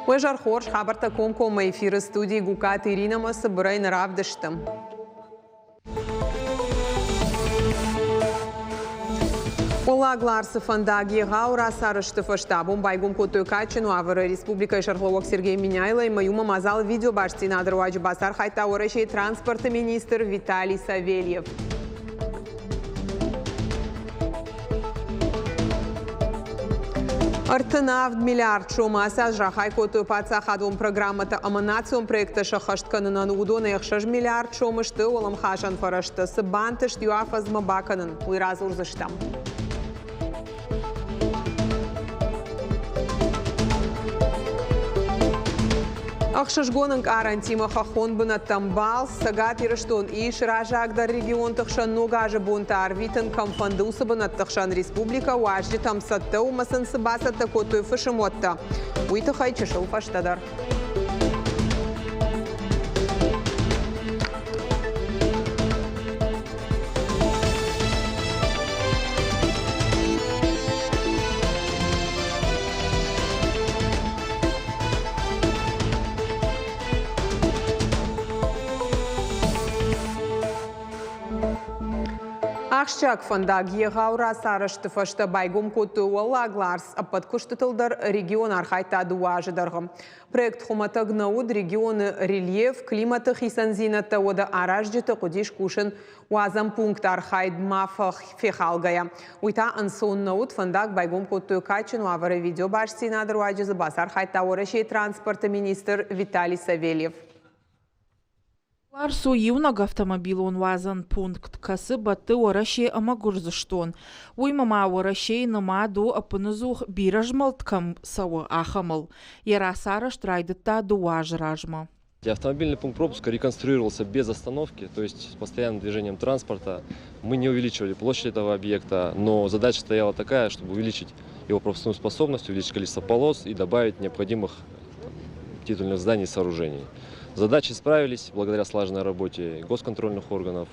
Уӕ зӕр хорз, хабӕрттӕ комкоммӕ эфиры студийы Гукаты Иринӕмӕ цыбырӕй нӕ равдысты. Уӕллаг Ларсы фӕндаг егъау рацарӕзты фӕстӕ абон байгом кодтой кадджын уавӕры республикӕйы сӕргълӕууӕг Сергей Меняйлоимӕ иумӕ мадзалы видеобастдзинады руаджы бацархайдта Уӕрӕсейы транспорты министр Виталий Савельев. 37 миллиард сомы ацы аз рахай кодтой паддзахадон программӕтӕ ӕмӕ национ проекттӕ сӕххӕст кӕнынӕн. Уыдонӕй 6 миллиард сомы сты уӕлӕмхасӕн фӕрӕзтӕ. Цы бантыст иу афӕдзмӕ бакӕнын, уый радзурдзыстӕм. Ӕхсызгон ӕнкъарӕнтимӕ хӕххон бынӕттӕм балц Цӕгат Ирыстон ис раззагдӕр регионты хсӕн ног азы бонтӕ арвитын кӕм фӕнды, уыцы бынӕтты хсӕн республикӕ уазджытӕм цӕттӕ у ӕмӕ сын цы бацӕттӕ кодтой фысымуӕттӕ, уый тыххӕй чысыл фӕстӕдӕр. Ахсджиаг фӕндаг егъау рацарӕзты фӕстӕ байгом кодтой Уӕллаг Ларс. Ӕппӕт куыстытыл дӕр регион архайдта дыууӕ азы дӕргъы. Проект хуымӕтӕг нӕ уыд, регионы рельеф, климаты хицӕндзинӕдтӕ, уӕдӕ аразджыты хъуыдис кусын уадзӕн пункт архайд ма фехалгӕйӕ. Уый та ӕнцон нӕ уыд, фӕндаг байгом кодтой кадджын уавӕры видеобастдзинады руаджы дзы бацархайдта Уӕрӕсейы транспорты министр Виталий Савельев. Ларс у иунӕг автомобилон уадзӕн пункт, кӕцы бӕтты Уӕрӕсе ӕмӕ Гуырдзыстон. Уыимӕ ма Уӕрӕсейы нымад у ӕппынӕдзух бирӕ змӕлд кӕм цӕуы, ахӕмыл. Йӕ рацарӕзт райдыдта дыууӕ азы размӕ. Автомобильный пункт пропуска реконструировался без остановки, то есть с постоянным движением транспорта. Мы не увеличивали площадь этого объекта, но задача стояла такая, чтобы увеличить его пропускную способность, увеличить количество полос и добавить необходимых титульных зданий и сооружений. Задачи справились благодаря слаженной работе госконтрольных органов,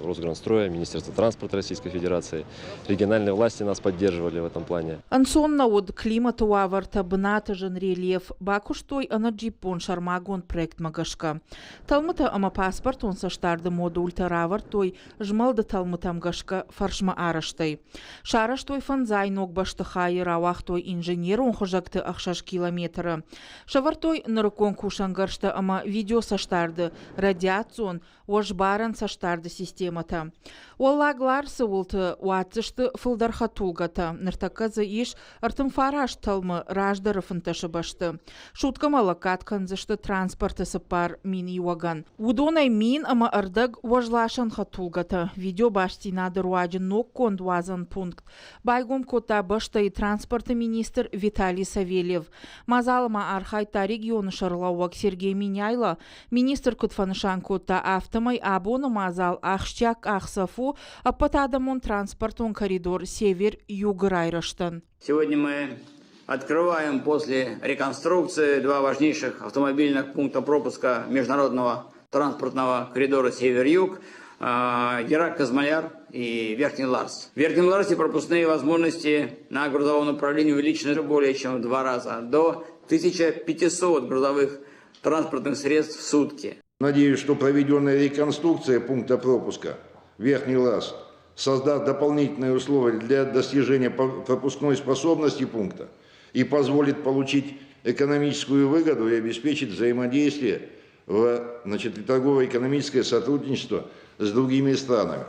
Росгранстроя, Министерства транспорта Российской Федерации. Региональные власти нас поддерживали в этом плане. Ӕнцон нӕ уыд климаты уавӕртӕ, бынаты зын рельеф, бакуыстой ӕнӕджиппон сӕрмагонд проектмӕ гӕсгӕ. Тӕлмытӕ ӕмӕ паспортон цӕстдарды модультӕ равӕрдтой змӕлды тӕлмытӕм гӕсгӕ фӕрсмӕ арӕзтӕй. Сарӕзтой фӕндзай ног бӕстыхайы, рауагътой инженерон хуызӕгты 6 километры. Сӕвӕрдтой нырыккон кусӕнгӕрзтӕ ӕмӕ видеоцӕстдарды радиацион уӕзбарӕн цӕстдарды системӕтӕ. Уӕллаг Ларсы уылты уадздзысты фылдӕр хӕдтулгӕтӕ. Ныртӕккӕ дзы ис 39 тӕлмы раздӕры фынтӕсы бӕсты. Суткӕмӕ лӕггад кӕндзысты транспорты 4000 иуӕгӕн. Уыдонӕй мин ӕмӕ ӕрдӕг уӕзласӕн хӕдтулгӕтӕ. Видеобастдзинады руаджы ноггонд уадзӕн пункт байгом кодта бӕстӕйы транспорты министр Виталий Савельев. Мадзалы ма архайдта регионы сӕргълӕууӕг Сергей Меняйло, Министр куыд фӕнысан кодта, афтӕмӕй абоны мадзал ахсджиаг къахдзӕф у ӕппӕтадӕмон транспортон коридор Север-Юг-ы райрӕзтӕн. Сегодня мы открываем после реконструкции два важнейших автомобильных пункта пропуска международного транспортного коридора Север-Юг Ярак-Казмаяр и Верхний Ларс. В Верхнем Ларсе пропускные возможности на грузовом направлении увеличены более чем в два раза, до 1500 грузовых транспортных средств в сутки. Надеюсь, что проведенная реконструкция пункта пропуска Верхний Ларс создаст дополнительные условия для достижения пропускной способности пункта и позволит получить экономическую выгоду и обеспечить взаимодействие в значит, торгово-экономическое сотрудничество с другими странами.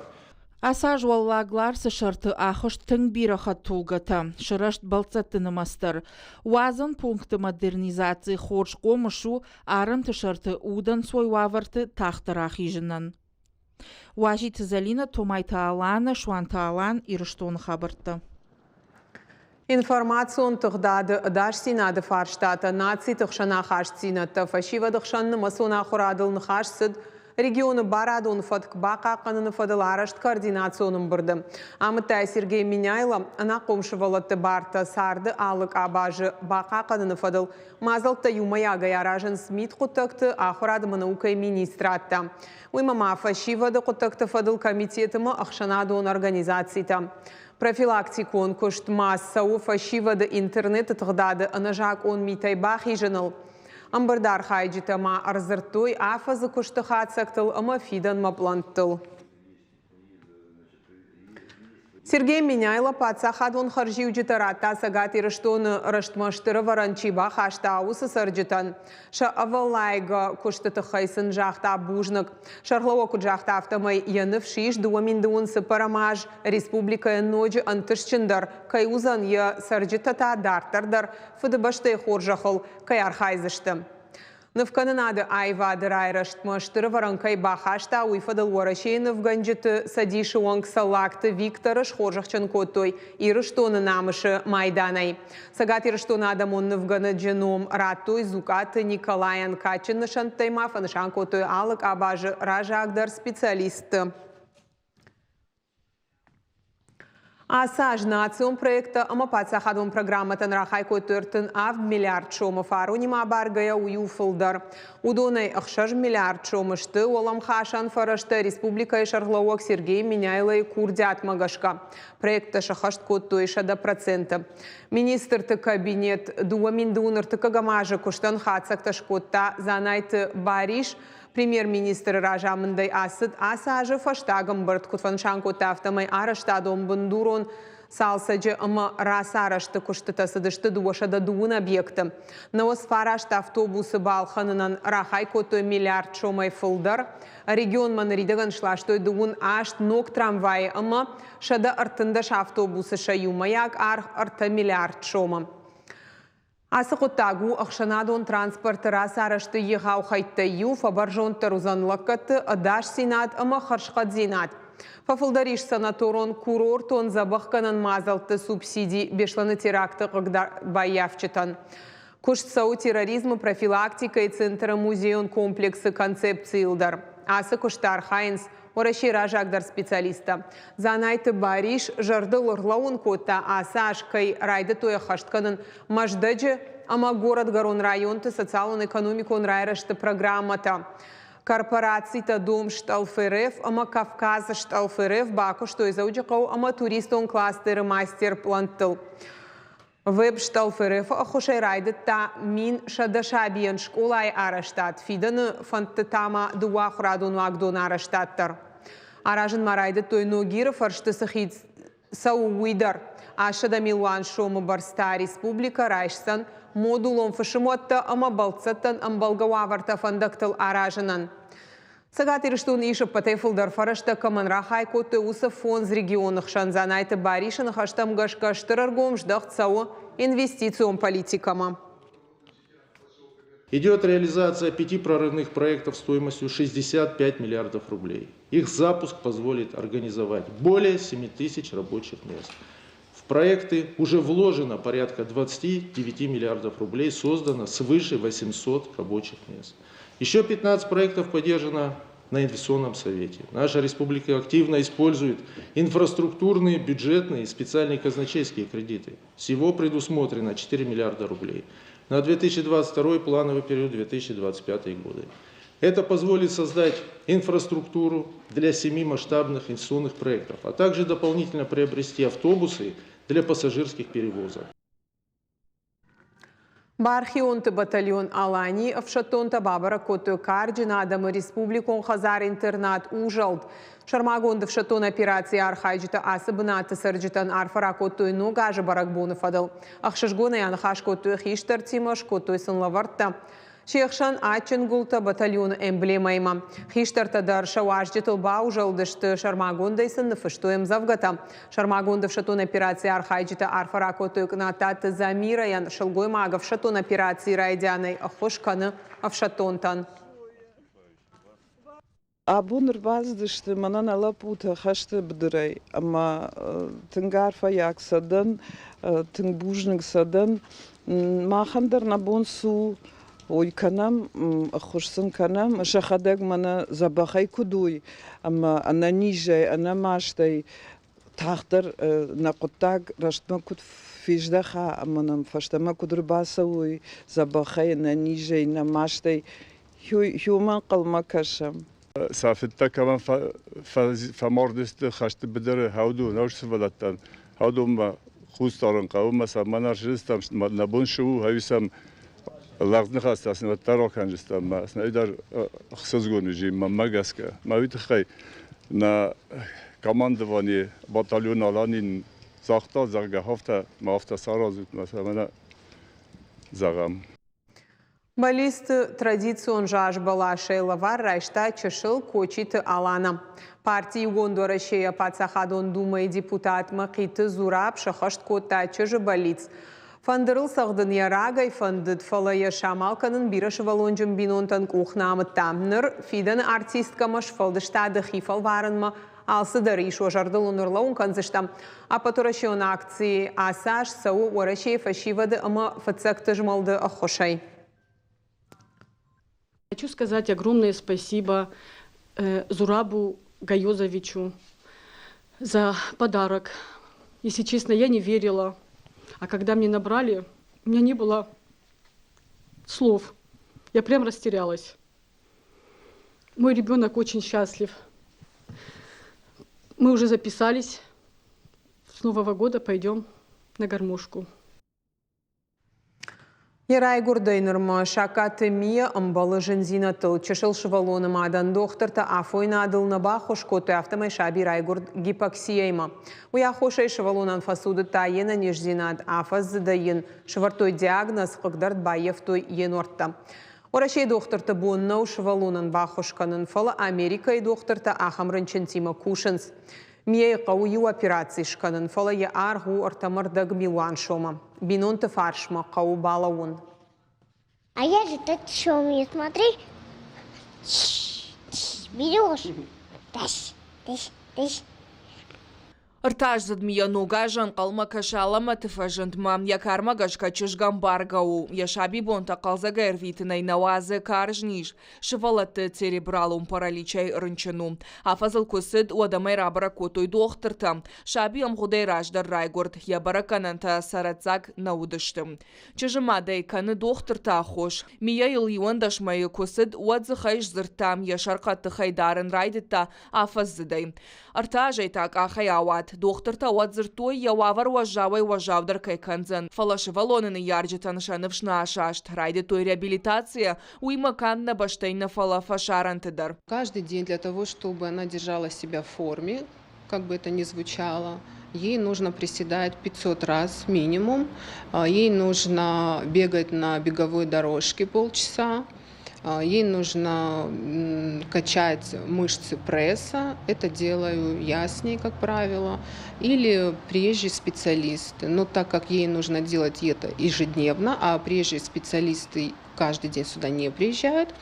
Ацы аз Уӕллаг Ларсы сӕрты ахызт тынг бирӕ хӕдтулгӕтӕ, сырӕзт бӕлццӕтты нымӕц дӕр. Уадзӕн пункты модернизаци хорз хъомыс у арӕнты сӕрты удӕнцой уавӕрты тагъддӕр ахизынӕн. Уазиты Зӕлинӕ, Томайты Аланӕ, Суанты Алан, Ирыстоны хабӕрттӕ. Информацион тыгъдады ӕдасдзинады фарстатӕ, нациты хсӕн ахастдзинӕдтӕ, фӕсивӕды хсӕн нымӕцон ахуырадыл ныхас цыд. Регионы барадон фӕтк бахъахъхъӕныны фӕдыл арӕзт координацион ӕмбырды. Амыдта Сергей Меняйло, ӕнахъом сывӕллӕтты бартӕ царды алы къабазы бахъахъхъӕныны фӕдыл мадзӕлттӕ иумӕйагӕй аразынц мидхъуыддӕгты, ахуырад ӕмӕ наукӕйы министрадтӕ. Уыимӕ ма фӕсивӕды хъуыддӕгты фӕдыл комитет ӕмӕ ӕхсӕнадон организацитӕ. Профилактикон куыст ма цӕуы фӕсивӕды интернеты тыгъдады ӕнӕзакъон митӕй бахизыныл. Ӕмбырды архайджытӕ ма ӕрдзырдтой афӕдзы куысты хатдзӕгтыл ӕмӕ фидӕнмӕ пълӕнттыл. Сергей Меняйло паддзахадон хӕрзиуджытӕ радта Цӕгат Ирыстоны рӕстмӕ стыр ӕвӕрӕн чи бахаста, уыцы цӕрджытӕн. Сӕ ӕвӕллайгӕ куысты тыххӕй сын загъта бузныг. Сӕргълӕууӕг куыд загъта, афтӕмӕй йӕ ныфс ис, 2024 аз республикӕйӕн ноджы ӕнтыстджындӕр кӕй уыдзӕн, йӕ цӕрджытӕ та дарддӕр дӕр Фыдыбӕстӕйы хорзӕхыл кӕй архайдзысты. Нывкӕнынады аивады райрӕзтмӕ стыр ӕвӕрӕн кӕй бахаста, уый фӕдыл Уӕрӕсейы нывгӕнджыты цӕдисы уӕнг Цӕллагты Викторы схорзӕхджын кодтой Ирыстоны намысы майданӕй. Цӕгат Ирыстоны адӕмон нывгӕнӕджы ном радтой Дзукъаты Николайӕн. Кадджын нысӕнттӕй ма фӕнысан кодтой алы къабазы раззагдӕр специалистты. Ацы аз национ проекттӕ ӕмӕ паддзахадон программӕтӕн рахай кодтой 37 миллиард сомы фаронимӕ абаргӕйӕ уый у фылдӕр. Уыдонӕй 6 миллиард сомы сты уӕлӕмхасӕн фӕрӕзтӕ республикӕйы сӕргълӕууӕг Сергей Меняйлойы курдиатмӕ гӕсгӕ. Проекттӕ сӕххӕст кодтой 100%. Министрты кабинет 2023 азы куыстӕн хатдзӕгтӕ скодта Дзанайты Барис. Премьер-министры разамындӕй ацыд ацы азы фӕстаг ӕмбырд. Куыд фӕнысан кодта, афтӕмӕй арӕзтадон бындурон цалцӕджы ӕмӕ рацарӕзты куыстытӕ цыдысты 220 объекты. 99 автобусы балхӕнынӕн рахай кодтой миллиард сомӕй фылдӕр. Регионмӕ ныридӕгӕн сластой 38 ног трамвайы ӕмӕ 113 автобусы сӕ иумӕйаг аргъ 3 миллиард сомы. Ацы хъуыддаг у ӕхсӕнадон транспорты рацарӕзты егъау хӕйттӕй иу, фӕбӕрзонддӕр уыдзӕн лӕггӕдты ӕдасдзинад ӕмӕ хӕрзхъӕддзинад. Фӕфылдӕр ис санаторон-курортон дзӕбӕхгӕнӕн мадзӕлтты субсиди Беслӕны теракты хъыгдардбаййафджытӕн. Куыст цӕуы терроризмы профилактикӕйы центры музейон комплексы концепцийыл дӕр. Ацы куысты архайынц Уӕрӕсейы раззагдӕр специалисттӕ. Дзанайты Барис зӕрдыл ӕрлӕууын кодта, ацы аз кӕй райдыдтой ӕххӕст кӕнын Мӕздӕджы ӕмӕ горӕтгӕрон районты социалон-экономикон райрӕзты программӕтӕ. Корпорацитӕ Дом Стъӕлф-РФ ӕмӕ Кавказ Стъӕлф-РФ бакуыстой Дзӕуджыхъӕу ӕмӕ туристон кластеры мастер-пълӕнттыл. Веб-стъӕлф-РФ-ы ӕххуысӕй райдыдта 1100 сабийӕн скъолайы арӕзтад, фидӕны фӕндты та ма дыууӕ ахуырадон уагдоны арӕзтад дӕр. Аразын ма райдыдтой Ногиры фӕрсты цы хид цӕуы, уый дӕр. 800 милуан сомы бӕрц та республикӕ райсдзӕн модулон фысымуӕттӕ ӕмӕ бӕлццӕттӕн ӕмбӕлгӕ уавӕртӕ фӕндӕгтыл аразынӕн. Цӕгат Ирыстоны ис ӕппӕтӕй фылдӕр фӕрӕзтӕ кӕмӕн рахай кодтой, уыцы фондз регионы хсӕн. Дзанайты Барисы ныхӕстӕм гӕсгӕ стыр ӕргом здӕхт цӕуы инвестицион политикӕмӕ. Идет реализация пяти прорывных проектов стоимостью 65 миллиардов рублей. Их запуск позволит организовать более 7 тысяч рабочих мест. В проекты уже вложено порядка 29 миллиардов рублей, создано свыше 800 рабочих мест. Еще 15 проектов поддержано на инвестиционном совете. Наша республика активно использует инфраструктурные, бюджетные и специальные казначейские кредиты. Всего предусмотрено 4 миллиарда рублей на 2022 плановый период 2025 годы. Это позволит создать инфраструктуру для семи масштабных инвестиционных проектов, а также дополнительно приобрести автобусы для пассажирских перевозок. Бархионты батальон Алани ӕфсӕддонтӕ бабӕрӕг кодтой карджын адӕмы республикон хӕдзар-интернат Узӕлд. Сӕрмагонд ӕфсӕддон операцийы архайджытӕ ацы бынаты цӕрджытӕн арфӕ ракодтой Ног азы бӕрӕгбоны фӕдыл. Ӕхсызгонӕй аныхас кодтой хистӕртимӕ, скодтой сын лӕвӕрттӕ. Се хсӕн адджын гуылтӕ батальоны эмблемӕимӕ. Хистӕртӕ дӕр сӕ уазджытыл баузӕлдысты, сӕрмагондӕй сын ныффыстой ӕмдзӕвгӕтӕ. Сӕрмагонд ӕфсӕддон операцийы архайджытӕ арфӕ ракодтой Кънаттаты Замирӕйӕн. Сылгоймаг ӕфсӕддон операцийы райдианӕй ӕххуыс кӕны ӕфсӕддонтӕн. Абон ӕрбацыдысты мӕнӕ нӕ лӕппутӕ хӕсты быдырӕй ӕмӕ тынг арфӕйаг сӕ дӕн, тынг бузныг сӕ дӕн. Махӕн дӕр нӕ бон цы у, Уый кӕнӕм, ӕххуыс сын кӕнӕм, сӕхӕдӕг мӕнӕ дзӕбӕхӕй куыд уой ӕмӕ ӕнӕнизӕй, ӕнӕмастӕй тагъддӕр нӕ хъуыддаг рӕстмӕ куыд фездӕха ӕмӕ нӕм фӕстӕмӕ куыд ӕрбацӕуой дзӕбӕхӕй, ӕнӕнизӕй, нӕмастӕй, уымӕ ӕнхъӕлмӕ кӕсӕм. Сӕ фыдтӕ кӕмӕн фӕмардысты хӕсты быдыры, хӕудон сывӕллӕттӕн, хӕудонмӕ хъус дарын хъӕуы ӕмӕ сӕ мӕнӕ ӕрсыдыстӕм, нӕ бон цы у, ӕви сӕм лӕгъз ныхӕстӕ сын уӕддӕр ракӕндзыстӕм ӕмӕ сын ӕй дӕр ӕхсызгон уыди мӕнмӕ гӕсгӕ. Мӕ уый тыххӕй нӕ командование батальон Аланин загъта, зӕгъгӕ, афтӕ ма афтӕ саразут, мӕ сӕ мӕнӕ зӕгъӕм. Баллисты традицион заз бӕласӕй лӕвар райста чысыл Кочиты Алана. Парти Иугонд Уӕрӕсе-йӕ Паддзахадон Думӕйы депутат Мӕхъиты Зураб сӕххӕст кодта чызджы бӕллиц. Фӕндырыл цӕгъдын йӕ рагӕй фӕндыд, фӕлӕ йӕ самал кӕнын бирӕсывӕллонджын бинонтӕн къух нӕ амыдта. Ныр фидӕны артисткӕмӕ сфӕлдыстады хи фӕлварынмӕ алцыдӕр ис. Уӕ зӕрдыл уын ӕрлӕууын кӕндзыстӕм, ӕппӕтуӕрӕсеон акци ацы аз цӕуы Уӕрӕсейы фӕсивӕды ӕмӕ фыццӕгты змӕлды ӕххуысӕй. Хочу сказать огромное спасибо Зурабу Гайозовичу за подарок. Если честно, я не верила. А когда мне набрали, у меня не было слов. Я прям растерялась. Мой ребенок очень счастлив. Мы уже записались. С Нового года пойдем на гармошку. Йӕ райгуырдӕй нырмӕ Сагкаты Мия ӕмбӕлы зындзинӕдтыл. Чысыл сывӕллоны мадӕн дохтыртӕ афойнадыл нӕ баххуыс кодтой, афтӕмӕй саби райгуырд гипоксияимӕ. Уый аххосӕй сывӕллонӕн фӕцудыдта йе нӕниздзинад, афӕдздзыдӕй йын сӕвӕрдтой диагноз, хъыгдӕрд баййӕфтой йе нуӕрттӕ. Уӕрӕсейы дохтырты бон нӕу сывӕллонӕн баххуыс кӕнын, фӕлӕ Америкӕйы дохтыртӕ ахӕм рынчынтимӕ кусынц. Мияйы хъӕуы иу операци скӕнын, фӕлӕ йӕ аргъ у ӕртӕ милуан сомы. Бинонты фарсмӕ хъӕуы балӕууын. А я же так еще умею, смотри. Берешь. Тащ, тащ, тащ. Ӕртӕаздзыд Мия ног азы ӕнхъӕлмӕ кӕсы алӕмӕты фӕзындмӕ. Йӕ кармӕ гӕсгӕ чызг ӕмбаргӕ у. Йӕ сабибонтӕ хъӕлдзӕгӕй ӕрвитынӕй нӕ уадзы карз низ. Сывӕллӕтты церебралон параличӕй рынчын у. Афӕдзыл куы цыд, уӕд ӕм ӕй рабӕрӕг кодтой дохтыртӕ. Саби ӕмгъуыдӕй раздӕр райгуырд, йӕ бӕрӕггӕнӕнтӕ цӕрӕццаг нӕ уыдысты. Чызджы мадӕй кӕны дохтырты аххос. Мия йыл 11 мӕйы куы цыд, уӕд дзыхӕй сдзырдта, йӕ сӕр хъӕддыхӕй дарын райдыдта афӕдздзыдӕй. Ӕртӕ азӕй та къахӕй ауад. Дохтыртӕ уӕд дзырдтой, йӕ уавӕр уӕззауӕй-уӕззаудӕр кӕй кӕндзӕн. Фӕлӕ сывӕллоны ныййарджытӕн сӕ ныфс нӕ асаст. Райдыдтой реабилитацийӕ, уыимӕ канд нӕ бӕстӕй нӕ, фӕлӕ фӕсарӕнты дӕр. Каждый день для того, чтобы она держала себя в форме, как бы это ни звучало, ей нужно приседать 500 раз минимум, ей нужно бегать на беговой дорожке полчаса, ей нужно качать мышцы пресса, это делаю я с ней, как правило, или приезжие специалисты. Но так как ей нужно делать это ежедневно, а приезжие специалисты каждый день сюда не приезжают,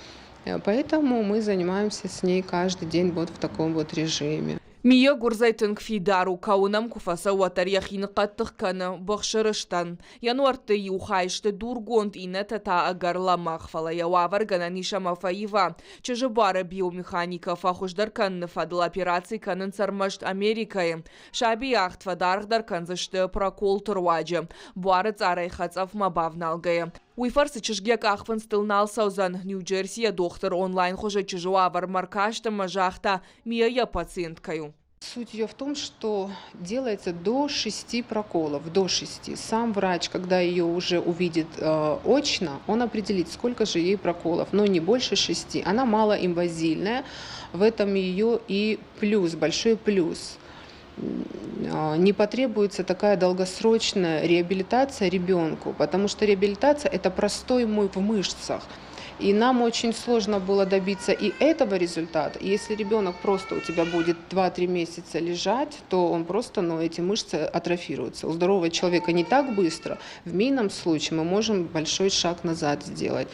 поэтому мы занимаемся с ней каждый день вот в таком вот режиме. Мия гуырдзӕй тынг фидар у, кӕуын ӕм куы фӕцӕуы, уӕддӕр йӕхи ныхъхъӕддых кӕны, быхсы рыстӕн. Йӕ нуӕртты иу хай сты дургонд, иннӕтӕ та ӕгӕр лӕмӕгъ, фӕлӕ йӕ уавӕр гӕнӕн ис ӕмӕ фӕива. Чызджы буары биомеханикӕ фӕхуыздӕр кӕныны фӕдыл операци кӕнынц ӕрмӕст Америкӕйы. Сабийы агъд фӕдаргъдӕр кӕндзысты проколты руаджы, буары цъарӕй хӕцъӕфмӕ бавналгӕйӕ. Уый фӕрцы чызг йӕ къахфындзтыл нал цӕудзӕн. Нью-Джерсийӕ дохтыр онлайн хуызы чызджы уавӕрмӕ ӕркаст ӕмӕ загъта, Мия йӕ пациент кӕй у. Суть ее в том, что делается до шести проколов, до шести. Сам врач, когда ее уже увидит очно, он определит, сколько же ей проколов, но не больше шести. Она малоинвазивная, в этом ее и плюс, большой плюс. Не потребуется такая долгосрочная реабилитация ребенку, потому что реабилитация – это простой в мышцах. И нам очень сложно было добиться и этого результата. Если ребенок просто у тебя будет 2-3 месяца лежать, то он просто, ну, эти мышцы атрофируются. У здорового человека не так быстро. В Мийном случае мы можем большой шаг назад сделать.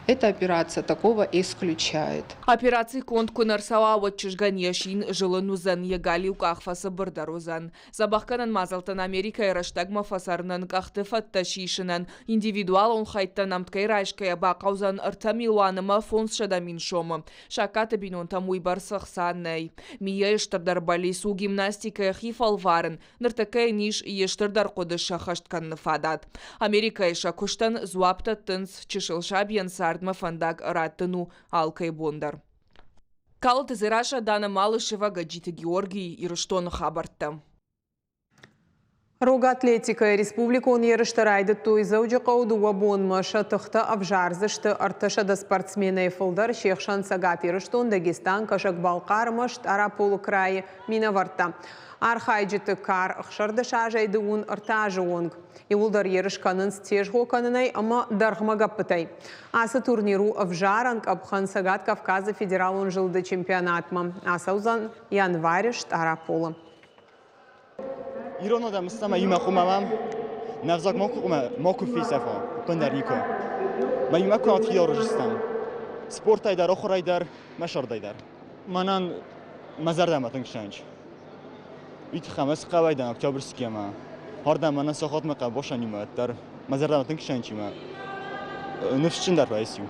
Эта операция такого исключает. Операци конд куы нӕ рцӕуа, уӕд чызгӕн йӕ син зылын уыдзӕн, йӕ галиу къах фӕцыбырдӕр уыдзӕн. Дзӕбӕхгӕнӕн мадзӕлттӕн Америкӕйы рӕстӕгмӕ фӕцӕрынӕн къӕхты фӕдтӕ сисынӕн индивидуалон хӕйттӕн ӕмткӕй райсгӕйӕ бахъӕудзӕн 3 500 000 сомы. Сагкаты бинонтӕм уыйбӕрц ӕхца нӕй. Мийӕйы стырдӕр бӕллиц у гимнастикӕйӕ хи фӕлварын, ныртӕккӕ йын ис йе стырдӕр хъуыды сӕххӕст кӕныны фадат. Америкӕйы сӕ куыстӕн дзуапп дӕттынц, чысыл сабийӕн цардмӕ фӕндаг раттын у алкӕй бон дӕр. Калоты Дзерассӕ, Дана Малышева, Гӕджиты Георгий, Ирыстоны хабӕрттӕ. Рог атлетикӕйы республикон ерыстӕ райдыдтой Дзӕуджыхъӕуы. 2 бонмӕ сӕ тыхтӕ ӕвзардзысты 300 спортсменӕй фылдӕр, се хсӕн Цӕгат Ирыстон, Дагестан, Кӕсӕг-Балхъар ӕмӕ Стъараполы крайы минӕвӕрттӕ. Архайджыты кар 16 азӕй 33 азы онг. Иууылдӕр ерыс кӕнынц тезгъо кӕнынӕй ӕмӕ дӕргъмӕ гӕппытӕй. Ацы турнир у ӕвзарӕн къӕпхӕн Цӕгат Кавказы федералон зылды чемпионатмӕ. Ацӕудзӕн январы Стъараполы. Ирон адӕм стӕм иумӕ хъуамӕ уӕм, нӕ ӕвзаг макуы фесӕфа, ӕппындӕр никуы. Мӕ иумӕ куы фидар стӕм, спортӕй дӕр, ахуырӕй дӕр, мӕ сӕрдӕй дӕр. Мӕнӕн мӕ зӕрдӕмӕ тынг сӕнч. Уый тыххӕй мӕ цы хъӕуӕй дӕн Октябрьский ӕмӕ ардӕм мӕнӕн сахатмӕ хъӕбосӕнимӕ дӕр мӕ зӕрдӕмӕ тынг сӕнч ӕмӕ ныфсджындӕр райсиу.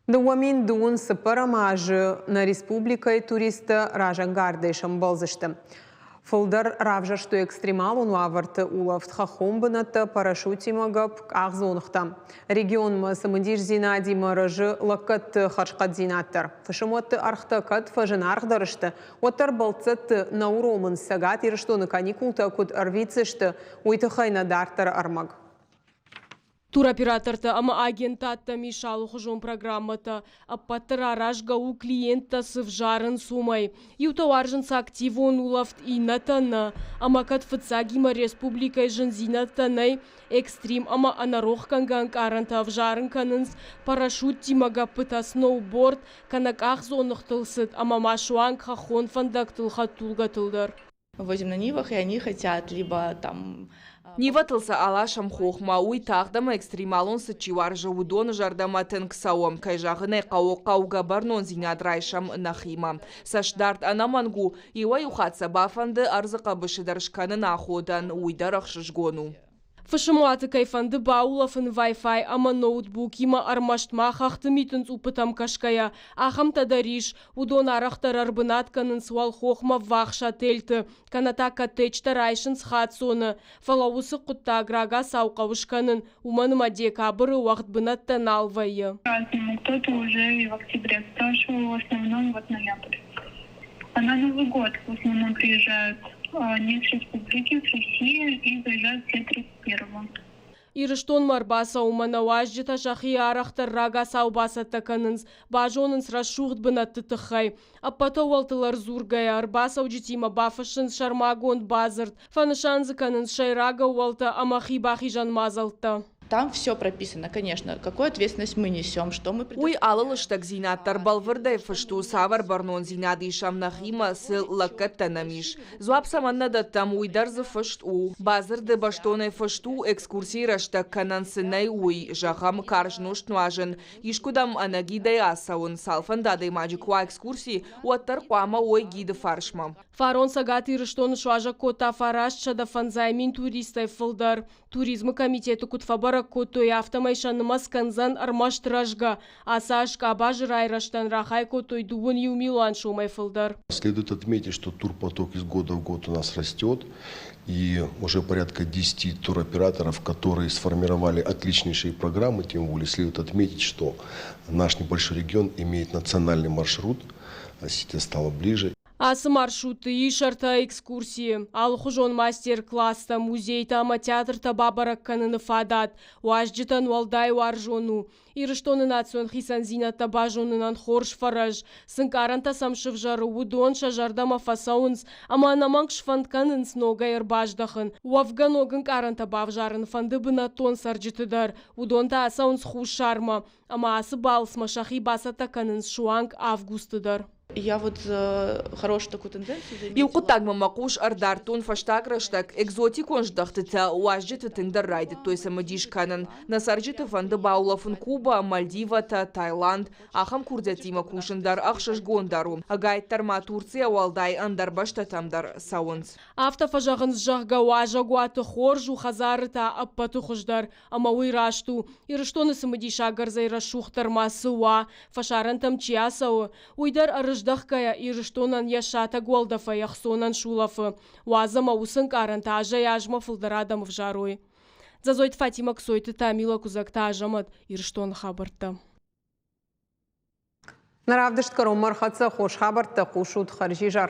2024 азы нӕ республикӕйы туристтӕ разӕнгардӕй сӕмбӕлдзысты. Фылдӕр равзӕрстой экстремалон уавӕрты улӕфт, хӕххон бынӕттӕ, парашютимӕ гӕпп, къахдзоныгътӕ. Регионмӕ цымыдисдзинадимӕ рӕзы лӕггӕдты хӕрзхъӕддзинад дӕр. Фысымуӕтты ӕргътӕ кӕд фӕзынаргъдӕр сты, уӕддӕр бӕлццӕтты нӕ уромынц. Цӕгат Ирыстоны каникултӕ куыд ӕрвитдзысты, уый тыххӕй нӕ дарддӕры ӕрмӕг. Туроператортӕ ӕмӕ агентадтӕм ис алыхуызон программӕтӕ. Ӕппӕтдӕр аразгӕ у, клиенттӕ цы взарынц, уымӕй. Иутӕ уарзынц активон улӕфт, иннӕтӕ нӕ. Ӕмӕ кӕд фыццагимӕ республикӕйы зындзинӕдтӕ нӕй, экстрим ӕмӕ ӕнӕрохгӕнгӕ ӕнкъарӕнтӕ ӕвзарын кӕнынц парашюттимӕ гӕппытӕ, сноуборд кӕнӕ къахдзоныгътыл цыд ӕмӕ ма суанг хӕххон фӕндӕгтыл хӕдтулгӕтыл дӕр. Возим на Нивах, и они хотят либо там Нивӕтыл сӕ аласӕм хохмӕ, уый тагъд ӕмӕ экстремалон цыд чи уарзы, уыдоны зӕрдӕмӕ тынг цӕуы. Кӕй зӕгъын ӕй хъӕуы, хъӕугӕ бӕрнондзинад райсӕм нӕхимӕ. Цӕстдард ӕнӕмӕнг у, иуӕй-иу хатт сӕ бафӕнды ӕрдзы хъӕбысы дӕр скӕнын аходӕн, уый дӕр ӕхсызгон у. Фысымуаты кӕй фӕнды баулӕфын Wi-Fi ӕмӕ ноутбукимӕ, ӕрмӕст ма хӕхты митын цъуппытӕм кӕсгӕйӕ, ахӕмтӕ дӕр ис. Уыдон арӕхдӕр ӕрбынат кӕнынц уӕлхохмӕ ввахс отельты, кӕнӕ та коттеджтӕ райсынц хаццоны. Фӕлӕ уыцы хъуыддаг рагацау хъӕуы скӕнын, уымӕн ӕмӕ декабры уӕгъд бынӕттӕ нал вӕййы. Кто-то уже и в октябре спрашивал, в основном вот ноябрь. А на Новый год в основном приезжают не с республики, с России и заезжают все 31-го. Ирыстонмӕ ӕрбацӕуынмӕ нӕ уазджытӕ сӕхи арӕхдӕр рагацау бацӕттӕ кӕнынц, базонынц рӕсугъд бынӕтты тыххӕй. Ӕппӕт ӕууӕлтыл ӕрдзургӕйӕ, ӕрбацӕуджытимӕ бафыссынц сӕрмагонд бадзырд, фӕнысан дзы кӕнынц сӕйраг ӕууӕлтӕ ӕмӕ хибахизӕн мадзӕлттӕ. Там все прописано, конечно, какую ответственность мы несем, что мы Уый алы лыстӕгдзинад дӕр бӕлвырдӕй фыст у, цавӕр бӕрнондзинад исӕм нӕхимӕ, цы лӕггӕдтӕ нӕм ис. Дзуапп цӕмӕн нӕ дӕттӕм, уый дӕр дзы фыст у. Бадзырды бӕстонӕй фыст у, экскурсийы рӕстӕг кӕнӕн цы нӕй, уый, зӕгъӕм, карз нозт нуазын, искуыдӕм ӕнӕ гидӕй ацӕуын, цалфӕнды адӕймаджы куы уа экскурси, уӕддӕр хъуамӕ уой гиды фарсмӕ. Фарон Цӕгат Ирыстоны суазӕг кодта 950 000 туристӕй фылдӕр. Туризмы комитеты куыд фӕбӕрӕг кодтой, афтӕмӕй сӕ нымӕц кӕндзӕн ӕрмӕст рӕзгӕ. Ацы аз къабазы райрӕзтӕн рахай кодтой 21 милуан сомӕй фылдӕр. Следует отметить, что турпоток из года в год у нас растет, и уже порядка 10 туроператоров, которые сформировали отличнейшие программы, тем более следует отметить, что наш небольшой регион имеет национальный маршрут, Осетия стала ближе. Ацы маршрутты ис ӕртӕ экскурсийы, алыхуызон мастер-класстӕ, музейтӕ ӕмӕ театртӕ бабӕрӕг кӕныны фадат. Уазджытӕн уӕлдай уарзон у Ирыстоны национ хицӕндзинӕдтӕ базонынӕн хорз фӕрӕз. Цы нкъарӕнтӕ сӕм сывзӕры, уыдон сӕ зӕрдӕмӕ фӕцӕуынц ӕмӕ ӕнӕмӕнг сфӕнд кӕнынц ногӕй ӕрбаздӕхын. Уӕвгӕ ног ӕнкъарӕнтӕ бавзарын фӕнды бынӕттон цӕрджыты дӕр. Уыдон та ацӕуынц Хуссармӕ ӕмӕ ацы балцмӕ сӕхи бацӕттӕ кӕнынц суанг августы дӕр. Я вот хорошую такую тенденцию заметила. Иу хъуыддагмӕ мӕ хъус ӕрдардтон фӕстаг рӕстӕг. Экзотикон здӕхтытӕ уазджыты тынгдӕр райдыдтой цымыдис кӕнын. Нӕ цӕрджыты фӕнды баулӕфын Куба, Мальдивӕтӕ, Таиланд. Ахӕм курдиӕттимӕ кусын дӕр ӕхсызгондӕр у. Ӕгайтдӕр ма Турцийӕ уӕлдай ӕндӕр бӕстӕтӕм дӕр цӕуынц. Афтӕ фӕзӕгъынц, зӕгъгӕ, уазӕгуаты хорз у, хӕдзары та ӕппӕты хуыздӕр. Ӕмӕ уый раст у. Ирыстоны цымыдисаг ӕрдзӕй рӕсугъддӕр ма цы уа, фӕсарӕнтӕм чи ацӕуы, уый дӕр ӕрыздӕхгӕйӕ Ирыстонӕн йӕ сатӕг уӕлдӕфӕй ӕхцонӕн сулӕфы. Уадз ӕмӕ уыцы ӕнкъарӕнтӕ азӕй-азмӕ фылдӕр адӕм ӕвзарой. Дзӕдзойты Фатимӕ, Кцойты Тамила, Куыдзӕгты Азӕмӕт, Ирыстоны хабӕрттӕ. Нӕ равдыст кӕронмӕ ӕрхӕццӕ хорз хабӕрттӕ хъусут хӕрзизӕр.